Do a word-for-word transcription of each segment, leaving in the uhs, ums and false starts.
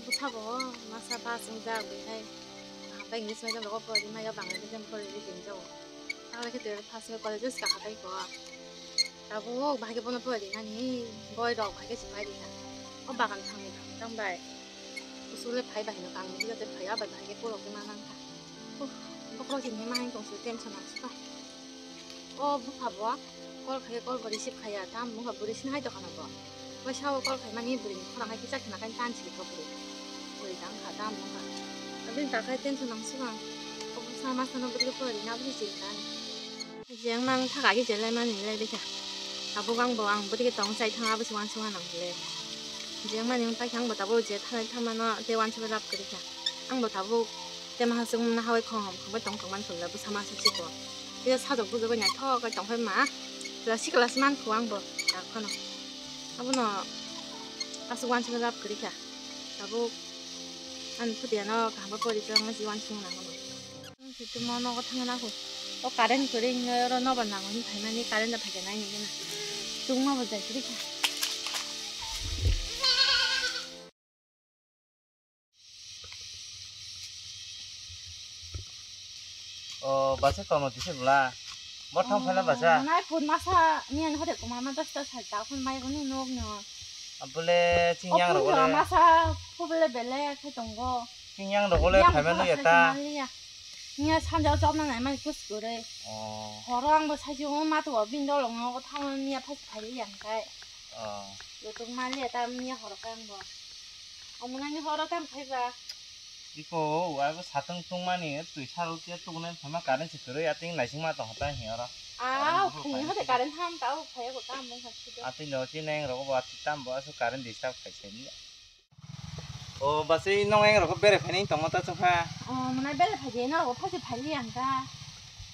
Bwsabo masa pass wngjak, bini hai kaham bai English medium rogo poridi maya, Bangla medium poridi tini jago. Tangla khe twelve pass wnwi college o swka hatai ko. Tabuk bahai khe bono poridi nani, boi rok bahai khe se pai rikha. O bagan thangni thangni tang bai. Usule phai bahai no kangni biya tei phai, abai bahai khe kolok khe ma nang kha. Uff, bokhorok sini ma hai tong su, tension nang su kha. O bupha bo call khai, call bo receive khaiya, tam bupha bo receive hai tongkha na bo. Waisa o call khai mani bwrwi ni khorang hai kisa khna khai tan sili kha bwrwi. Bwrwi tang kha tam bupha. Abini ta khai tension nang su kha. O bwsa ma sano bwrwi khe porwi na bwrwi chini ta. Jeng mang thaka khe jelai mani lai bikha. Tabuk ang bo ang bwrwi khe tong chai thang abo se wansuk nang le. Jeng mani wng pai khe ang bo tabuk je thanai thamano tei wansuk lab kwrwi kha. Ang bo tabuk Tei maha chwng mwnwi hawi khong hom khongbai tong tongmani phunla bwsa masa chikon. Tei sajwk bujagwi naithok khe tongphai ma. Pura sikla se mankhu ang bo dak phano. Abono aswk uansukhe love kwrwi kha. Tabuk ani phuti ano kaham khe pori twlang si uansukna nango. Tei mo nogo thangna nango. O current kwrwi hinwi oro nobar nango hinwi phaimani current da phaikha naini gana. Chwngma bo jai kwrwi kha. O, basa kono tisi bwla. Bo thang phala basa. Nai phun masa niyan hore kuma ma dosta salta phun mai gunu nog no. Abole ching yang rogole. Masa phubele bele khe tongo. Ching yang rogole phaimanu yata. Niya sanja chopna nai mai kus gore. O. Horo ang bo saji o ma to bin dol ngo thang niya phas phai yang kai. O. Lutung mali ta niya horo kang bo. Omonani horo tam khaiba. Iko, abo satung tungmani, twi sarok khe tugnai phaima current se kwrwi, ating naisingma tong hata hiya oro. Ah, phini hode current ham ta, o phai ko tam mung khasi do. Ating no chi neng rok bo ati tam bo asu current disturb khai se ni. O, basi nong eng rok bere phai ni tongma ta chukha. O, mwnai bere phai de, no, o phai se phai li ang ta.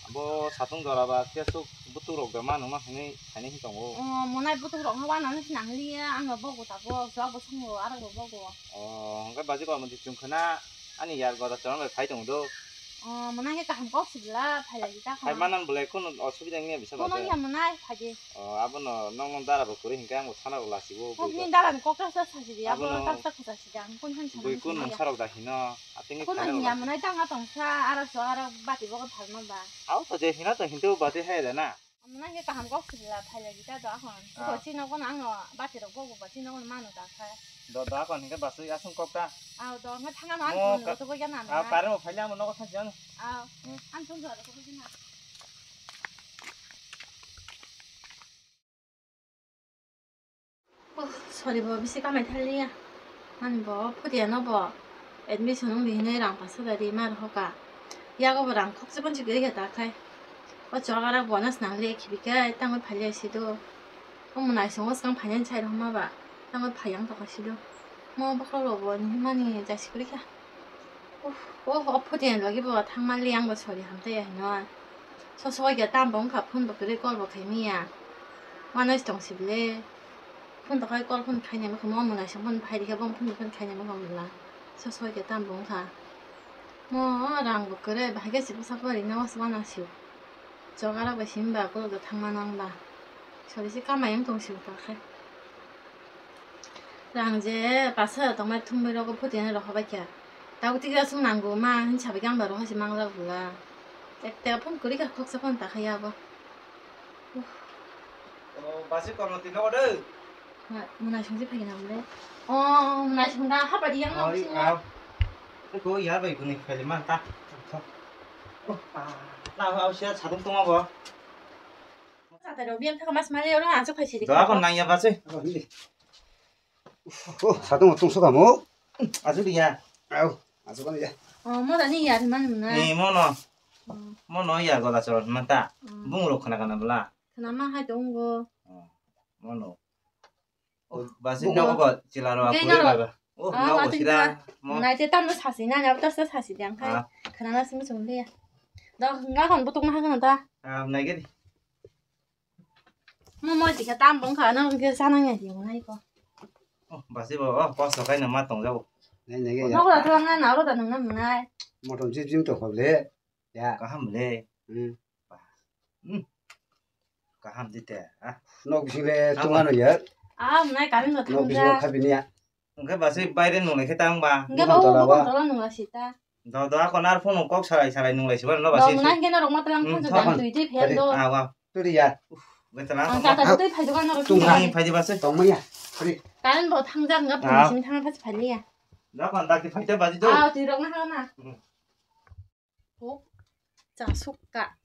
Abo satung jora ba khe aswk butuk rok da ma nungma hwnwi saini hwn tongo. O, mwnai butuk rok no wana nw sinang liya, ang no bogo tabuk, jwk bo songo, aro bo bogo. O, hwnkhe baji kormo di chwng khwna ani yar goda chwng bai phai tongo do. O, mwnai khe kaham kok sibla, phai lai ta kha. Phai manan bwlai kunu osubida wngya bisa baje. Kono ya mwnai phai di. O, abono nong nong dara bo kwrwi hwnkhe ang bo sana bo lasibo. Kok ni dara ni kok ta sa sa sidi, abo ta sa khusa sidi, ang kun han sana. Bui kun mung sarok da hino. Atini kono hiya mwnai tanga tongsa, aro so aro bati bogo tharma ba. Au to je hina to hintu bati hai da na. Mwnai khe kaham kok sibla phai lai ta do akon. Ah. Ko chino kono ang bati rok bogo ba chino kono mano da kha. Do da akon hinke basui asung kok ta. Au do nge thanga no ang kono to boya na. Au kare mo phai la mo nogo thang jan. Au. Ang thung do to boya na. Oh, sorry bo, bisi kamai thaliya. Ani bo phutia no bo admission wngdi hinwi rang paso da ri ma rohoka. Yago bo rang khoksa ponsi gwi khe ta khai. O chwragra bo no swnam le khibi khe tangwi phaliya si do. O mwnai swngo swkang phainani sai rohorma ba. Tangwi phai yang tokha si do. Mo bokhorok rok bo ni himani jai si kwrwi kha. Uff, oh, o phuti ni logi bo thangma li ang bo sori hamtaiya hino. So soi khe tam bo wngkha phone bo kwrwi call bo khaimaya. Wanai tong sibole. Phone to khai call phone khainai bwkha mo mwnai song phone phai rikha bo phone phone khainai bwkha mwnla. So soi khe tam bo wngkha. Mo rang bo kwrwi bahai khe se bwsa pori na was wana sio. Choga rok bai sim ba kuluk da thangma nang ba. Sori se kamai wng tong sio ta khai. Rang je pasa tongmai thumbai rogo phuti ani rohobai kha. Tabuk tikra sung nango ma hin sabai khe ang ba rohor se manglak bwla. Ek teka phone kwrwi kha khoksa phone ta khai abo. Uff. O, basi kormo twi nogo de. Mwnai sung je phai gana bwle. O, mwnai sung da hapa di yang no sung. Ko yar bai kuni phai man ta. Na ha ausia sadung tongma bo. Sa ta ro biam thaka mas mali oro asuk phai sidi. Da kon nang ya basi. Oh, satung tungsu kamu. Asuk dia. Au, asuk kan ya. Oh, mo da ni ya man na. Ni mo no. Mo no ya goda chorot mata. Bung rok khana kana bla. Khana ma hai tongo. Mo no. Basi no go chila ro akuri baba. Oh, no go sida. Mo nai te tam no sasi na, na ta sasi dia khai. Khana na simi sung dia. Da nga kon butuk na ha kana ta. Ah, nai ge. Mo mo jikha tam bong kha na ke sana nya di mo nai ko. Oh, basi bo, oh, kosto kai na ma tong jabo. Nai nai ge. Nogo da thang na, nogo da nang na nai. Motom jim jim to khob le. Ya. Kaham le. Hmm. Hmm. Kaham di te, ah. Nok bising le tong ano ya. Ah, nai kami no tong ja. Nok bising kha bini ya. Hwnkhe basi baire nunglai khe tang ba. Hwnkhe bo bukon tola nungla sita. Do do akon ar phone kok salai salai nunglai sibar no basi. Nang hwnkhe norok matwlang phone jang twi twi phel do. Awa. Turi ya. Betala. Ang tata twi phai dogan norok. Tung phai phai basi. Tong maya. Turi. Kalan bo thang jang ngap simi thang phai phai ya. Dakon dakti phai basi do. Ah, twi rok na ha na. Tuk cha sukka.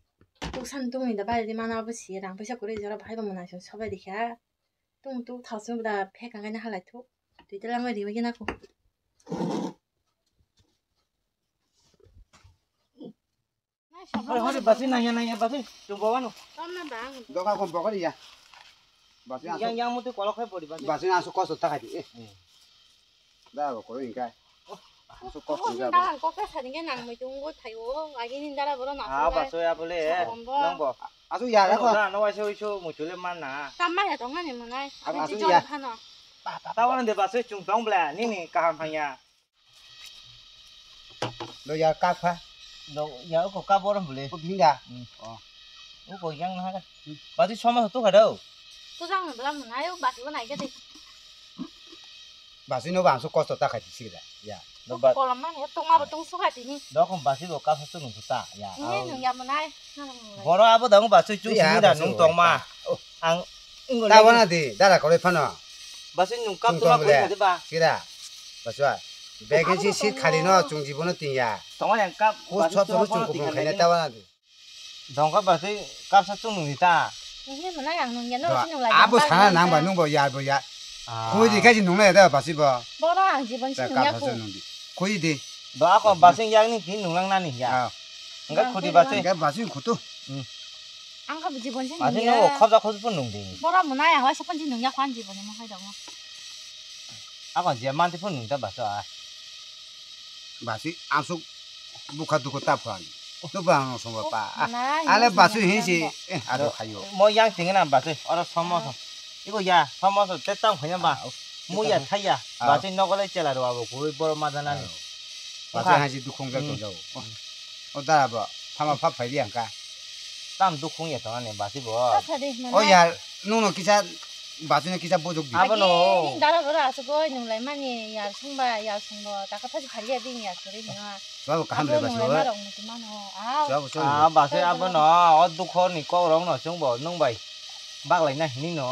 Tuk san tungni da bari di mana bo si rang paisa kuri jora bahai bo mwnai so sobai di kha. Tung tuk thal sum da phek ang kaina halai thuk. Twi telang bai di bai kena ko. Hori hori basi nanya nanya basi. Tung bawa no. Doka kom pokori ya. Basi yang yang mutu kolok hai pori basi. Basi na su kosto takai di. Eh. Da go koro ingkai. Su kok ko ingkai. Hinda hang kok ka sari nge nang mui tung go thayo. Agi ni dara boro na. Ah, baso ya bole. Nang bo. Asu ya da ko. Na no waise uisu mui chule man na. Tamma ya tong ani manai. Asu ya. Phano. Tawan de baso chung tong bla nini kaham hanya. Do ya kap kha. Do ya ko kap boro bole. Ko binga. Oh. Uko yang na ha. Bati soma tu kada. Tu jang bla manai bati bo nai gade. Basi no bangso kosto ta khai sila. Ya. No ba. Kolam man ya tong abo tong suka tini. Dokon basi bo kap tu nung ta. Ya. Ini nung ya manai. Boro abo dang basi chu sini da nung tong ma. Ang ingol. Ta wana di dara kore phano. Basi nung kap tu ma koi khade ba. Sira. Baswa. Vacancy seat khali no chung jibono tin ya. Tong yang kap. Ko chot chot chung ko khaina ta wana di. Dongkha basi kapsa chungnung di ta. Nungya manai ang nungya no sinung lai. Abo sana nang ba nung bo ya bo ya. Khui di kaji nung lai da basi bo. Boro ang jibon sinung ya khui di. Khui di. Do ako basi yang ni tin nung lang nani ya. Enggak khui di basi. Enggak basi khutu. Ang ka jibon sinung ya. Basi no khobja khobja pun nung di. Boro manai ang waisa pun sinung ya kwan jibon mo khai dong. Ako je manti pun nung ta basi a. Basi asuk bukha dukhu ta phang. Tu bang song ba pa. Ale basi hin si eh ado khayo. Mo yang ting na basi oro somo so. Iko ya somo so te tang phanya ba. Mu ya thaya. Basi nogole chela ro abo koi boro ma dana ni. Basi haji dukhong ga to jao. O da ba thama pha phai di ang ka. Tam dukhong ya to ani basi bo. O ya nung no kisa basi no kisa bujok di. Abo no. Dara bora asuk oi nung lai mani ya sung ba ya sung bo ta ka pha phai ya di ya suri ni. Babu kaham le basi. Babu sorry. Ah, basi abo no, o dukho ni kok rok no chwng bo nung bai baglai na hini no.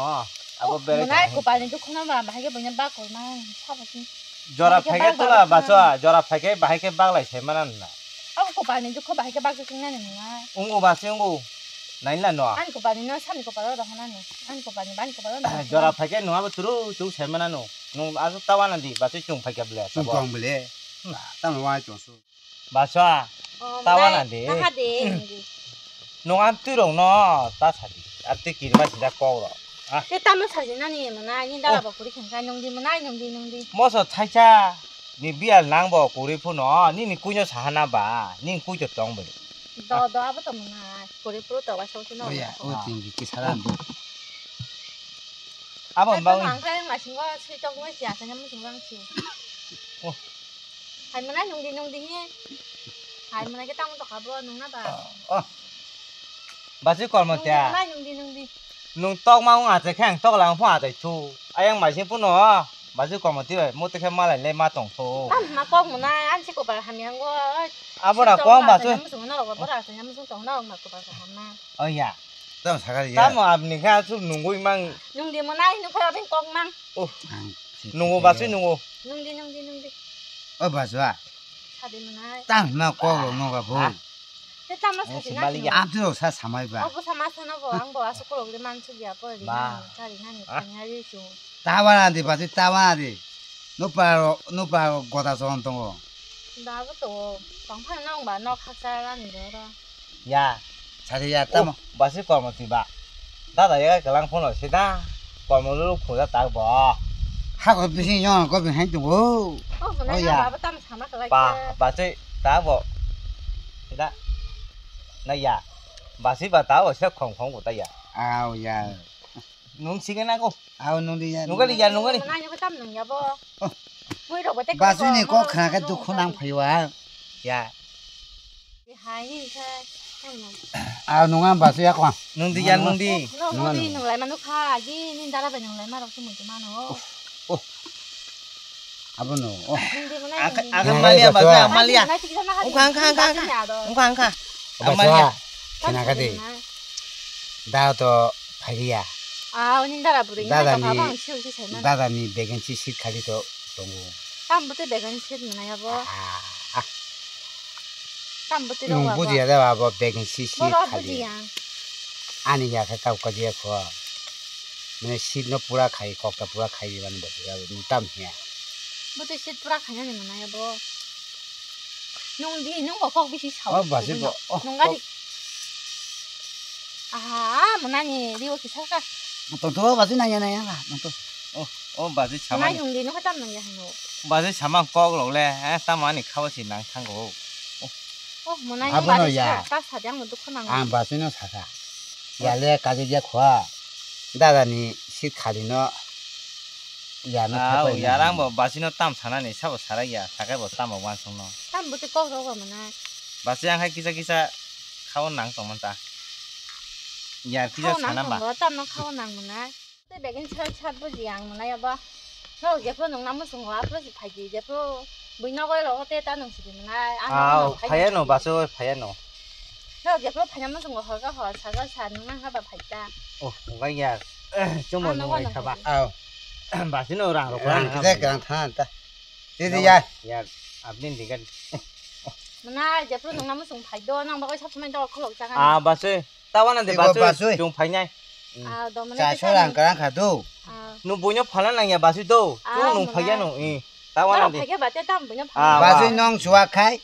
Abo bere. Nai kopal ni dukho no ba bahai ke boina bak kol ma sabo si. Jora phaike tula baso, jora phaike bahai ke baglai sai mana na. Abo kopal ni dukho bahai ke bak jok na ni ma. Ungo basi ungo. Nai la no. An kopal ni no sani kopal ro hana ni. An kopal ni ban kopal ro. Jora phaike no abo turu tu sai mana no. Nung asu tawana di, basi chung phaike ble. Chung kong ble. Tamo wai to so. Basa. Oh, tawa na de. Taha de. Nung am twi rong no ta sa di. Ar twi kirma sida kok ro. Ah. Te tamo sa di nani mo na ni dala ba kuri khen ka nung di mo na nung di nung di. Moso thaisa ni bial nang bo kuri phu no ni ni kuino sahana ba ni kui to tong bo. Do do abo to mo na kuri phu to wa so no. Oya, o ting ki sara do. Abo ba. Ang kai ma singo sui tok mo sia sa nyam sung rang si. Oh. Hai mwnai nungdi nungdi hi. Hai mwnai ke tamo tokha bo nungna ba. Oh. Basi kormo tia. Nungdi mwnai nungdi nungdi. Nung tok ma wng atai khe ang tok lang pho atai thu. Ayang bai sing puno. Basi kormo ti bai mo te khe malai le ma tong tho. Tam ma kok mwnai an si kopal hamya ngo. Abo na kok ba su. Musung na ba bora sa musung tong na ma kopal hamna. Oh ya. Tam sakari ya. Tamo abni kha su nungui mang. Nungdi mwnai nung kha abin kok mang. Oh. Nungo basi nungo. Nungdi nungdi nungdi. O bajwa. Sadi mwnai. Tang na kok rok noga bo. Te tamo sadi na. Am tu sa samai ba. Obo sama sana bo ang bo asu kolok le man su ya ko ri na. Sadi na ni kanya ri su. Tawa na di basi tawa na di. No pa no pa goda son tongo. Da bo to tong pha nang ba no khaksa ra ni do ro. Ya. Sari ya tamo. Basi kormo tiba. Dada ya kelang phono sida. Kormo lulu khuja tak bo. Ha ko bisi yon ko bi hai tu bo. Oh, ya. Baba tam sama kelai. Pa, basi tak bo. Sida. Na ya. Basi ba tak bo se khong khong bo ta ya. Au ya. Nung singa na ko. Au nung di ya. Nung kali ya nung kali. Na nung tam nung ya bo. Mui rok bo te. Basi ni ko khna ka dukhu nang phaiwa. Ya. Hai ni kha. Ah, nung am basi ya ko. Nung di ya nung di. Nung di nung lai manu kha agi ni dala bai nung lai ma rok sumui mano. Oh. Abono. Oh. Nung di mana Ang nung di. Ang Nung malia di bacha, bacha. Malia. Nung di mana Ungkha, ungkha, ungkha, ungkha. Nung di ungkha, ungkha. Bacha, Amalia. Kena kadi. Tam sa di na. Da to phagia. Ah, oni dara buri. Dada ni, dada ni vacancy seat khali to tongo. Tam bote vacancy seat mana ya bo? Ah, ah. Tam bote ro ba. Nung bujiya da ba bo vacancy seat khali. Ani ya khe kau kajiya kho. Mane seat no pura khai, kok ta pura khai di mane bo ya, nung tam hiya. Bote seat pura khainani mana ya bo. Nung di, nung kok kok bisi sao. Oh, basi bo. Oh, nung gari. Aha, mwnani riwo kisa ka. Tong to basi nangya nangya la, tong to. Oh, oh, basi sama. Mwnai nung di, nung tam nangya hano. Basi sama kok lok le, eh, tamo ani khawa si nang thango. Oh, mwnai nung basi ya. Ta sa jang dukho nang. Ang basi no saka. Ya le kaje dia khwa. Dada ni seat khali no. Ya no. Ah, ya rang bo basi no tam sana ni sabo sarai ya, sakai bo tamo wansong no. Tam bote kok rok ba mwnai. Basi ang hai kisa kisa khawa nang tong man ta. Ya kisa sana ba. Tam no khawa nang mwnai. Te begin chal chal bo ji ang mwnai ba. No je pro nung namu sungo apro si phai ji je pro. Bui no goi ro te ta nung si mwnai. Ang phaya no baso phaya no. No je pro phaya mo sungo hor ka hor sa ka sa nung nang ha ba phai ta. Oh, wai ya. Chumo nung wai thaba. Aw. Basi no rang ro rang. Kisa kang than ta. Didi ya. Ya, apni digan. Mwnai je pro nung namu sung phai do nang ba goi sab samai do kholok chang. Ah, basi. Tawana de basui, basui. Chung phainai. Ah, do mane. Cha so rang karang kha do. Ah. Nung buino phala nang ya basui do. Chung nung phaiya nung. Eh. Tawana de. Phaiya bate tam buino phala. Basui nong suwa khai.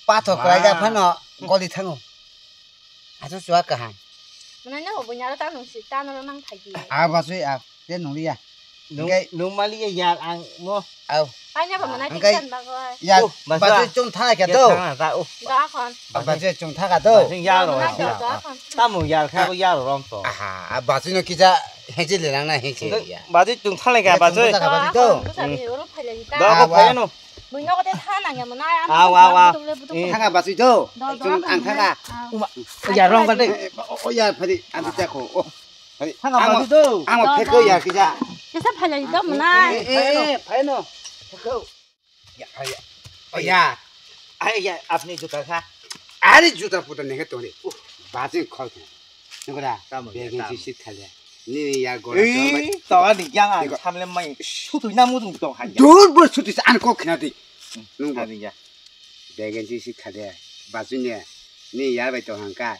Pathok krai ja phano goli thango. Asu suwa kaham. Mane no buino ta nung si ta no mang phai di. Ah, basui ah. Te nung liya. Nung, nung mali ya yar ang mo. Au. Paina ba mana tingkan ba ko. Ya, batu chung tha ka do. Da kon. Batu chung tha ka do. Yar ro. Tamu yar kha ko yar rom to. Aha, batu no kija heji le nang na heji ya. Batu chung tha le ka batu. Da ko phai no. Buino ko te tha nang ya mwnai. Aw, aw, aw. Tha ka batu do. Chung ang tha ka. Uma. Ya rong ka de. O ya phari ang ta ko. Thanga badu do. Ang phekoi ya kisa. Kisa phalai do mwnai. Eh, eh, phaino. Phekoi. Ya, ya. Oh ya. Ai ya, apni juta kha. Ari juta puta neke tore. Bajing khol kha. Nukura. Begi si sit khale. Ni ya gora. Eh, to ni yang ang samle mai. Sutui na mudung to han. Dur bor sutui an kok khna di. Nung. Begensi si khade, basui ne, ni yar bai tong hangka.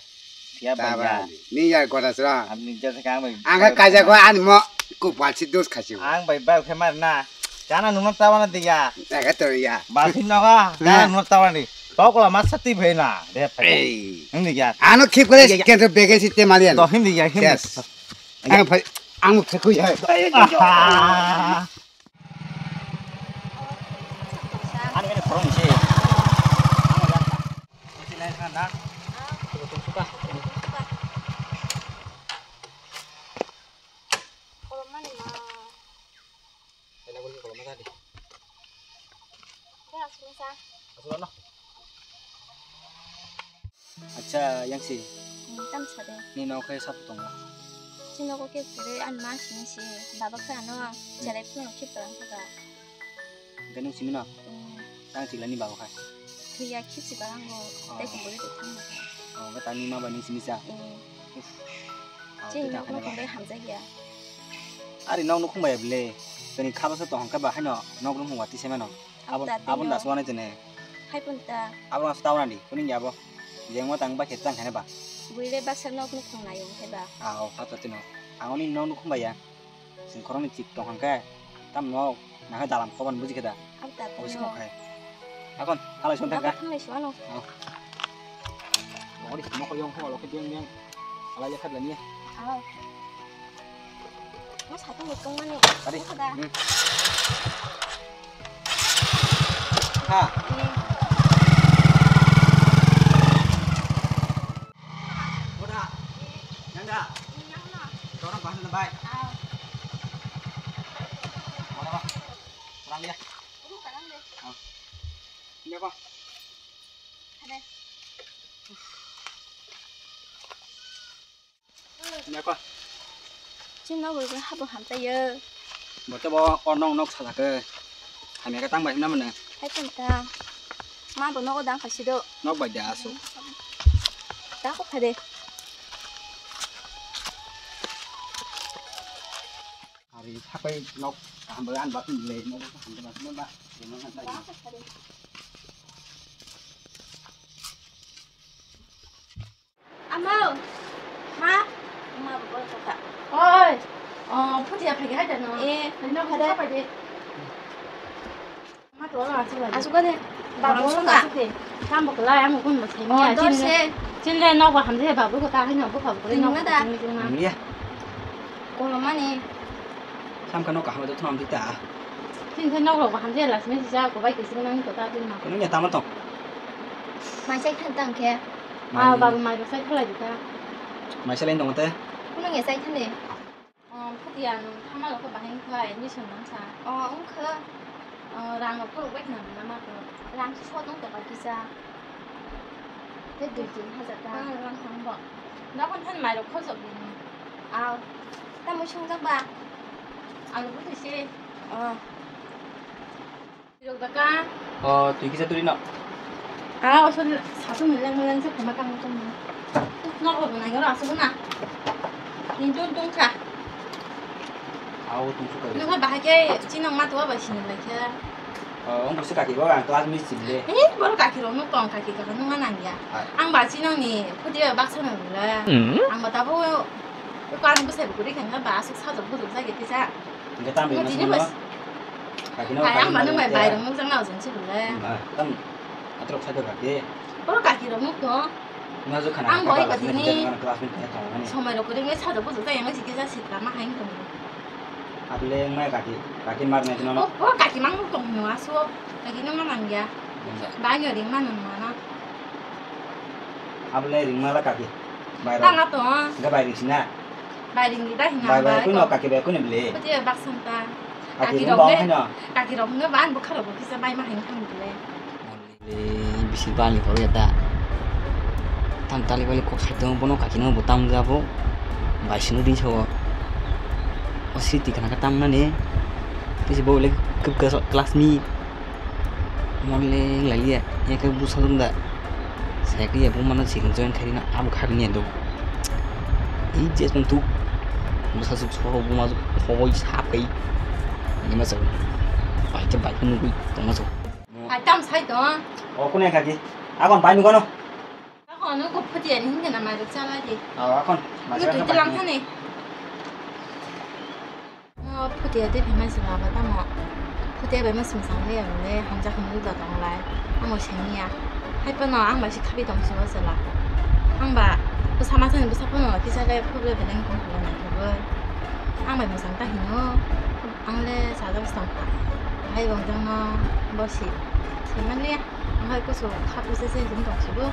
Phiya bai ya. Ni yar gora sra. Ang kha kaja ko ani mo kupal si dos khasi. Ang bai bai khe mar na. Chana nungno tawana de ya. Aga to ya. Basui noga. Chana nungno tawana de. Tokla mas sati bhai na. De phai. Hindi ya. Ano khip kore kento begensi te malian. To hindi ya, hindi. Ang phai, ang phai ku ya. Ani kene khoroknwi se. Acha, yang si. Hmm, tam sa de. Ni nok hai sapu tongo. Chini nogo ke pure an ma sini si. Baba khe ano cherai phano khip kalang kha. Hingke nung simi no? Hmm. Tang chikla ni baba kha. Thuya khip si kalang go. Oh. Tei kumburi de thang. Oh, hingke tang ni ma bai nung simi sa. Hmm. Chini nok no kumburi hamjak ya. Ari nok nukhung bai bele. Tini khaba sa tong hingke ba haino nok nukhung wati se mano. Abon, abon da suanai tene. Hai pun ta. Abon as tawana di, kuning ya bo. Jeng mo tang ba khe tang khane ba. Buile baksa nok nukhung nai ong hai ba. Ah, oh, hata tino. Ang oni nok nukhung ba ya. Sing khoroknwi chik tong hangkhe. Tam nok, nang hai dalam koban buji khe da. Abon ta. Obo simo khai. Akon, halai son thangka. Thanglai suano. Oh. Mokori, mokori yong kholo khe diang diang. Halai lekha dani. Ah. Mas hatu mutung mani. Tadi. Mutung da. Hmm. Ha. Hmm. Boda. Nang da. Nang na. Dorong bahasa na bai. Ah. Boda ba. Kurang dia. Kurang dia. Ah. Ini apa? Ada. Nako. Chini nok rok habo hamtai yo. Bote bo o nok nok salake. Hamya khe tang bai himna mano. Hai tong ta. Ma bo nogo dang khaisi do. Nok bai da asu. Da ko phade. Ari sapai nok kaham bai an ba tun le nok kaham ba tun ba. Amo, ma, ma bo kha. Oi, oh, phutia phai hai da no. Eh, no phai da. Ma to la asu la. Asu ka de. Ba bo ka. Kam bo la am kun ba thai. Oh, ni dor se. Chin le no ba ham de ba bo ka hai no bo ka bo le no. Nungya. Kolomani. Samkha no kaham de thonam dita. Chin khe nok rok bo ham de las me ja ko bai ke sing nang ko ta din ma. Nungya tama tong. Mai sai khan tang khe. Ah, babu mai rok sai khalai dita. Mai sai lain tong te. Kuno nge sai khan de. Oh, phutia nung thamal khe bahai wngkha admission nang sa. Oh, wngkha. Oh, rang rok phuru bai khna bwla ma to. Rang sot wng tongkha kisa. Tei dui tin hajar ta. Ah, rang thang bo. Dakon than mai rok khosok di nung. Aw. Tamo sung jak ba? Ang bwtwi se. Oh. Rok daka. O, twi kisa turi no. Ah, oso satung milang milang se khama kang tong. No ko nai garo asu na. Ni tun tun kha. Aw, tun kha. Nung bahai ke chinong ma to ba sini bai kha. O, ang busi kaki ba ang class miss chim le. Eh, bor kaki rok no tong kaki ka nung ma nang ya. Hai. Ang ba chinong ni khudi baksa na bula. Hmm? Ang ba tabo ko ang busi bukuri kang ba asuk sa jok bujok jage kisa. Hingke tam bai masuk no. Kakino, hai, ang mano mai bai rong nukjak nao jeng si bole. Tam atrok sai kaki. Boro kaki rok nuk to. Ang bai kati ni. Somai rok kuri ngai sajak bujak jaya ngai sikhe ja sitra ma hai tong. Abole mai kaki, kaki mar nai no. Boro kaki mang nuk tong no asu. Kaki no ma nang ya. Bai yo ring ma nang ma na. Abole ring ma la kaki. Bai rok. Tang ato. Ga bai ring sina. Bai ring di da hina bai bai kuno kaki bai kuno bele. Koti bai baksan ta. Kaki rok ne. Kaki rok ne ban bukha rok kisa bai ma hain thang bele. Bisi bali horo ya da. Tam tali bali kok hai tong bono kaki no bo tam ja bo. Bai sino din so. O siti kana ka tam na ne. Bisi bo le kep class ni. Mon le lai ya ya ke bu sa dum da. Sai ke ya bu mana sikon join khai na abu kha ni do. I je tong tu. Bu sa suk so bu ma suk hoi sa kai. Ni ma sa. Bai ke bai ku nu ku tong ma sa. Ai tam sai to. O kune kaki. Akon bai nu kono. Akon nu ko phuti ani hinga na mai ruk chala di. O akon. Ni tu tilang thani. O phutia tei phai masa lama tamo. Phutia bai masa masa le ang le hamjak hwnwi da tong lai. Amo sengya. Hai phano ang bai se khabi tong sima sala. Ang ba bwsa masa ni bwsa phano kisa le phobla beleng tong sala nai khabu. Ang bai masa ta hino. Ang le sajak tong kha. Hai bong jang no bosi. Sima le ang hai kusu khabu se se jin tong sibu.